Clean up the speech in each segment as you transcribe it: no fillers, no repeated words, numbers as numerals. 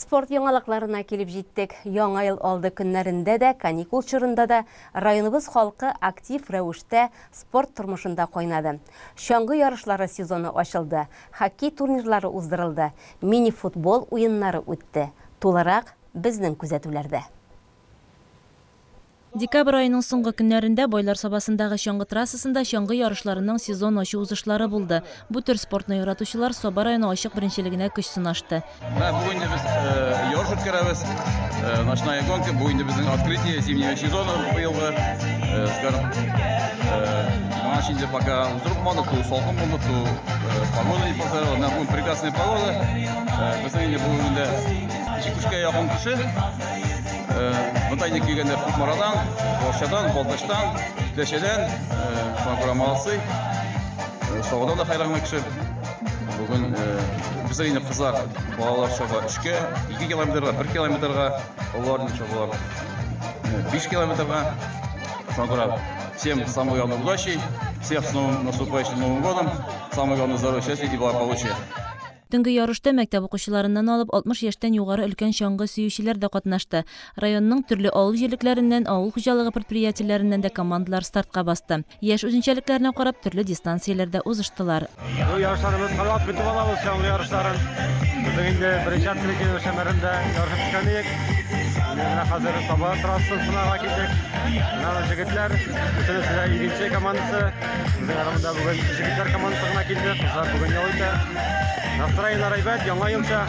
Спорт яңалыкларына килеп җиттек. Яңа ел алды көннәрендә дә, каникул чорында да районыбыз халкы актив рәвештә спорт тормышында кайнады. Чаңгы ярышлары сезоны ачылды, хоккей турнирлары уздырылды, мини-футбол уеннары үтте. Тулырак, безнең күзәтүләрдә. Декабрь аеның соңгы көннәрендә Байлар Сабасындагы чаңгы трассасында чаңгы ярышларының сезон ачу узышлары булды. Бу төр спортны яратучылар Саба районы ачык беренчелегенә көч сынашты. Менә бүген инде без ярыш үткәрәбез. Ночная гонка, бу инде безнең открытие зимнего сезона быелгы. Скажем, моңа инде пока уздырып булмады, ту салкын булды, ту погода не позволяла. Менә бүген прекрасная погода. Безнең инде бүген инде 70-кә якын кеше. Монда инде килгәндә Кукмарадан, Арчадан, Балтачтан, Теләчәдән, шуңа күрә молодцы. Сабадан да хәйран кеше. Бүген безнең инде кызлар, балалар чаба 3-кә, 2 километрга, 1 километрга, олылар инде чабалар 5 километрга. Шуңа күрә всем самое главное удачи, всех с новым наступающим Новым годом, самое главное здоровья, счастья и благополучия. Төнге ярышта мәктәп укучыларыннан алып 60 яшьтән югары өлкән чаңгы сөючеләр дә катнашты. Районның төрле авыл җирлекләреннән, авыл хуҗалыгы предприятиеләреннән дә командалар стартка басты. Яшь үзенчәлекләренә карап, төрле дистанцияләрдә узыштылар. Бу ярышларны без һәрвакыт көтеп алабыз, чаңгы ярышларын. Безнең инде беренче открытие Шәмәрдәндә ярышып төшкән идек. Инде менә хәзер Саба трассасын сынарга килдек. Менә җегетләр, бөтенесе дә игенче командасы. Безнең арамында бүген җегетләр командасы гына килде, кызлар бүген ял итә. Настроениеләр әйбәт, яңа елча.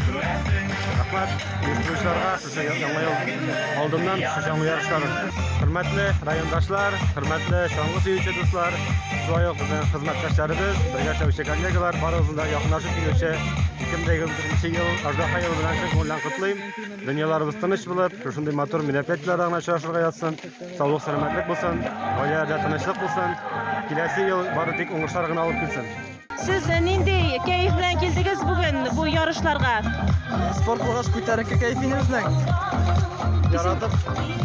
Рәхмәт оештыручыларга, шушы яңа ел алдыннан шушы чаңгы ярышларын. Хөрмәтле райондашлар, хөрмәтле чаңгы сөюче дуслар, шулай ук безнең хезмәттәшләребез, бергә эшләүче коллегалар, барыгызны да якынлашып килүче 2024 ел Аждаһа елы белән чын күңелдән котлыйм. Дөньяларыбыз тыныч булып, шушындый матур мероприятиеләрдә генә очрашырга язсын. Саулык, сәламәтлек булсын, гаиләләрдә тынычлык булсын. Киләсе ел бары тик уңышлар гына алып килсен. Сез нинди кәеф белән килдегез бүген бу ярышларга? Спорт булгач күтәренке кәеф инде безнең. Яратып,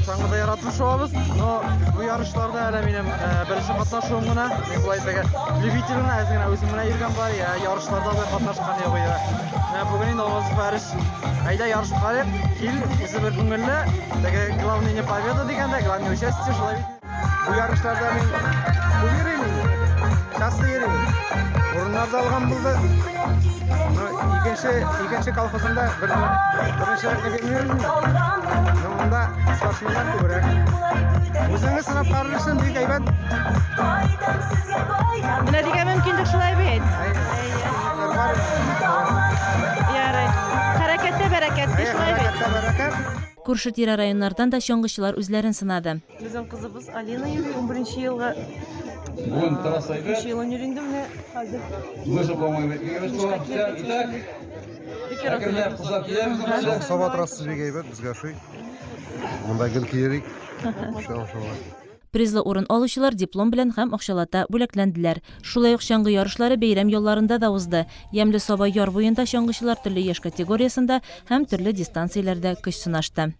чаңгыда яратып шуабыз. Но бу ярышларда әле минем беренче катнашуым гына. Мин болай теге любитель генә, әз генә үзем генә йөргән бар, я ярышларда да катнашкан юк иде. Менә бүген инде Алмаз Фариш, әйдә ярышып карыйк, кил, үзе бер күңелле. Теге главный не победа дигәндә, главный участие шулай бит. Бу ярышларда мин күп йөрим инде. Часто йөрим. Урыннар да алган булды. Но икенче, икенче колхозымда бер, беренчелекне бирмибез инде. Но монда спортсменнар күбрәк. Үзеңне сынап карар өчен бик әйбәт. Менә дигән мөмкинлек шулай бит. Ярый. Хәрәкәттә бәрәкәт, ди шулай бит. Хәрәкәттә бәрәкәт. Күрше-тирә районнардан да чаңгычылар үзләрен сынады. Безнең кызыбыз Алина йөри, 11 елга. Бүген трасса әйбәт. Нче елын йөри инде менә хәзер. Выше, по-моему, Итак, әкренләп кызлар киләбез. Саба трассасы бик әйбәт, безгә ошый. Монда гел киерик. Шау-шау. Призлы урын алучылар диплом белән һәм акчалата бүләкләнделәр. Шулай ук чаңгы ярышлары бәйрәм ялларында да узды. Ямьле Саба яр буенда чаңгычылар төрле яшь категориясендә һәм төрле дистанцияләрдә көч сынашты.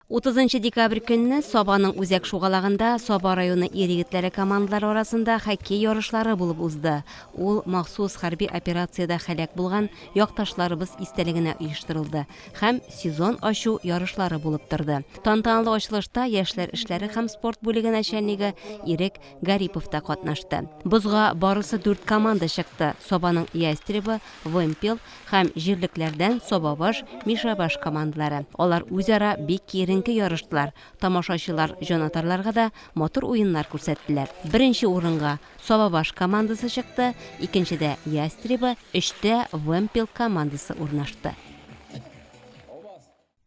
30 декабрь көнне Сабаның үзәк шугалагында Саба районы ир-егетләре командалары арасында хоккей ярышлары булып узды. Ул махсус хәрби операциядә һәлак булган якташларыбыз истәлегенә оештырылды. Һәм сезон ачу ярышлары булып торды. Тантаналы ачылышта яшьләр эшләре һәм спорт бүлеге начальнигы Ирек Гарипов та катнашты. Бозга барысы дүрт команда чыкты, Сабаның Ястребы, Вымпел һәм җирлекләрдән Сабабаш, Мишәбаш командалары. Алар үзара бик киеренке ярыштылар, тамашачылар җанатарларга да матур уеннар күрсәттеләр. Беренче урынга Сабабаш командасы чыкты, икенчедә, Ястребы, өчтә Вымпел командасы урнашты.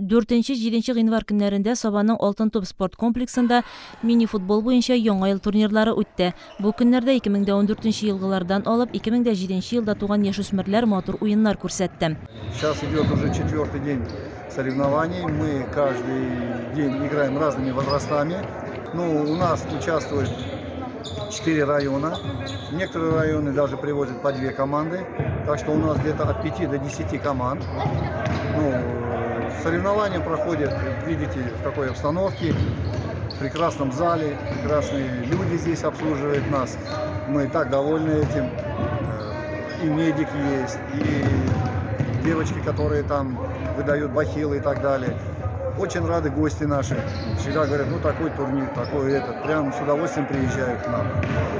Дүртенче-җиденче гыйнвар көннәрендә Сабаның Алтын туп спорт комплексында мини-футбол буенча Яңа ел турнирлары үтте. Бу көннәрдә 2014 елгылардан алып 2007 елда туган яшүсмерләр матур уеннар күрсәтте. Сейчас идет уже четвертый день соревнований. Мы каждый день играем разными возрастами. Ну, у нас участвует 4 района. Некоторые районы даже привозят по две команды. Так что у нас где-то от 5 до 10 команд. Ну, соревнования проходят, видите, в какой обстановке. В прекрасном зале, прекрасные люди здесь обслуживают нас. Мы так довольны этим. И медики есть, и девочки, которые там выдают бахилы и так далее. Очень рады гости наши. Всегда говорят, ну такой турнир, такой этот. Прям с удовольствием приезжают к нам.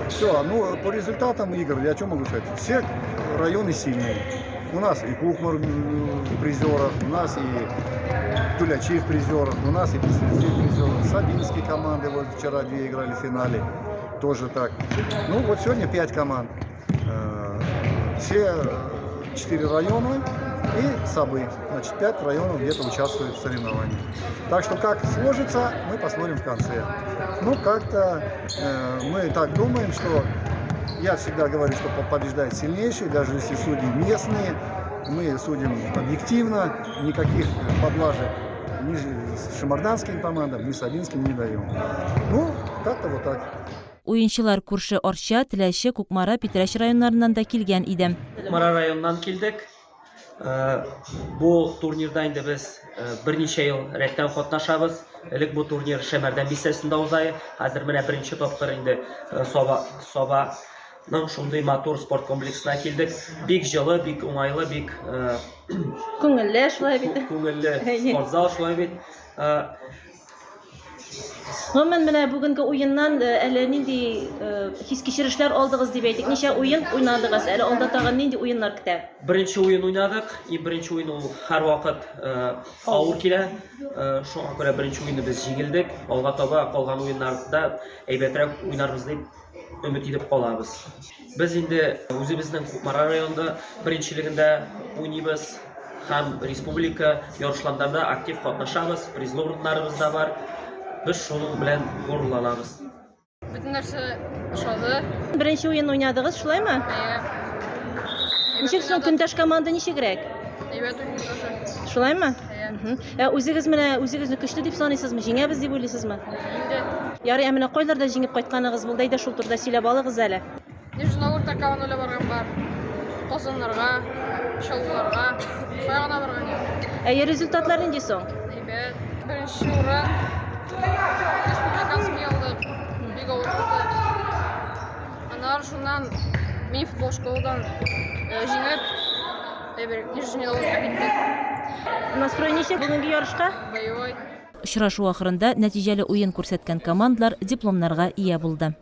Все, ну по результатам игр, я что могу сказать? Все районы сильные. У нас и Кукмор в призерах, у нас и Тулячи в призерах, у нас и Пестрецы в призерах, Сабинские команды, вот вчера две играли в финале, тоже так. Ну вот сегодня пять команд. Все четыре района и Сабы. Значит, пять районов где-то участвуют в соревнованиях. Так что как сложится, мы посмотрим в конце. Ну, как-то мы так думаем, что я всегда говорю, что побеждает сильнейший, даже если судьи местные, мы судим объективно, никаких поблажек ни шаморданским командам, ни сабинским не даем. Ну, как-то вот так. Уенчылар күрше Арча, Теләче, Кукмара, Питрәч районнарыннан да килгән иде. Кукмара районыннан килдек. Бу турнирда инде без берничә ел рәттән катнашабыз. Элек бу турнир Шәмәрдән бистәсендә уза. Хәзер менә беренче тапкыр инде Саба Сабаның шундый матур спорт комплексына килдек. Бик җылы, бик уңайлы, бик Күңелле шулай бит. Күңелле спортзал шулай бит. Гомумән, менә бүгенге уеннан әле нинди хис-кичерешләр алдыгыз дип әйтик? Ничә уен уйнадыгыз? Әле алда тагын нинди уеннар көтә? Беренче уен уйнадык. Иң беренче уен ул һәрвакыт авыр килә. Шуңа күрә беренче уенны без җиңелдек. Алга таба калган уеннарда әйбәтрәк уйнарбыз дип өмет итеп калабыз. Без инде үзебезнең Кукмара районында беренчелегендә уйныйбыз һәм республика ярышларында актив катнашабыз, призлы урыннарыбыз да бар. Без шуның белән горурланабыз. Бөтен нәрсә ошады. Беренче уен уйнадыгыз, шулаймы? Әйе. Ничек соң көндәш команда ничегрәк? Әйбәт уйный тоже. Шулаймы? Әйе. Ә үзегез менә үзегезне көчле дип саныйсызмы? Җиңәбез дип уйлыйсызмы? Инде Ярый, ә менә кайларда җиңеп кайтканыгыз булды? Әйдә шул турыда сөйләп алыгыз әле. Нижногородта Кавануля барган бар. Казаннарга, Чаллыларга. Кая гына барган юк. Әйе, результатлар нинди соң? Әйбәт. Беренче урын республиканский алдык. Бик авыр булды. Аннары шуннан мини футбол школадан җиңеп, әйбер Нижний Новгородка киттек. Настрой ничек бүгенге ярышка? Боевой. Очрашу ахырында нәтиҗәле уен күрсәткән командалар дипломнарга ия булды.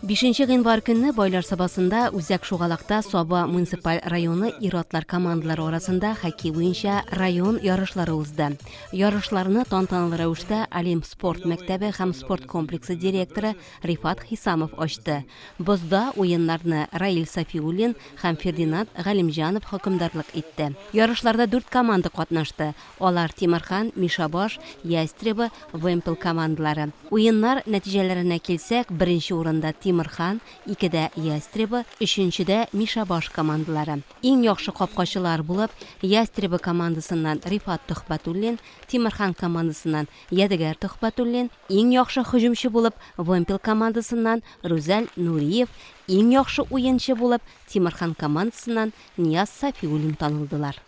5 гыйнвар көнне Байлар Сабасында Үзәк Шугалакта Саба муниципаль районы ир-атлар командалары арасында хоккей буенча район ярышлары узды. Ярышларны тантаналы рәвештә Олимп спорт мәктәбе һәм спорт комплексы директоры Рифат Хисамов ачты. Бозда уеннарны Раил Сафиуллин һәм Фердинанд Галимҗанов хөкемдарлык итте. Ярышларда дүрт команда катнашты. Алар Тимерхан, Мишабаш, Ястребы, Вымпел командалары. Уеннар нәтиҗәләренә килсәк, беренче урында Тимерхан, икедә Ястребы, өченчедә Мишабаш командалары. Иң яхшы капкачылар булып Ястребы командасыннан Рифат Төхбәтуллин, Тимерхан командасыннан Ядегәр Төхбәтуллин, иң яхшы һөҗүмче булып Вымпел командасыннан Рүзәл Нуриев, иң яхшы уенчы булып Тимерхан командасыннан Нияз Сафиуллин танылдылар.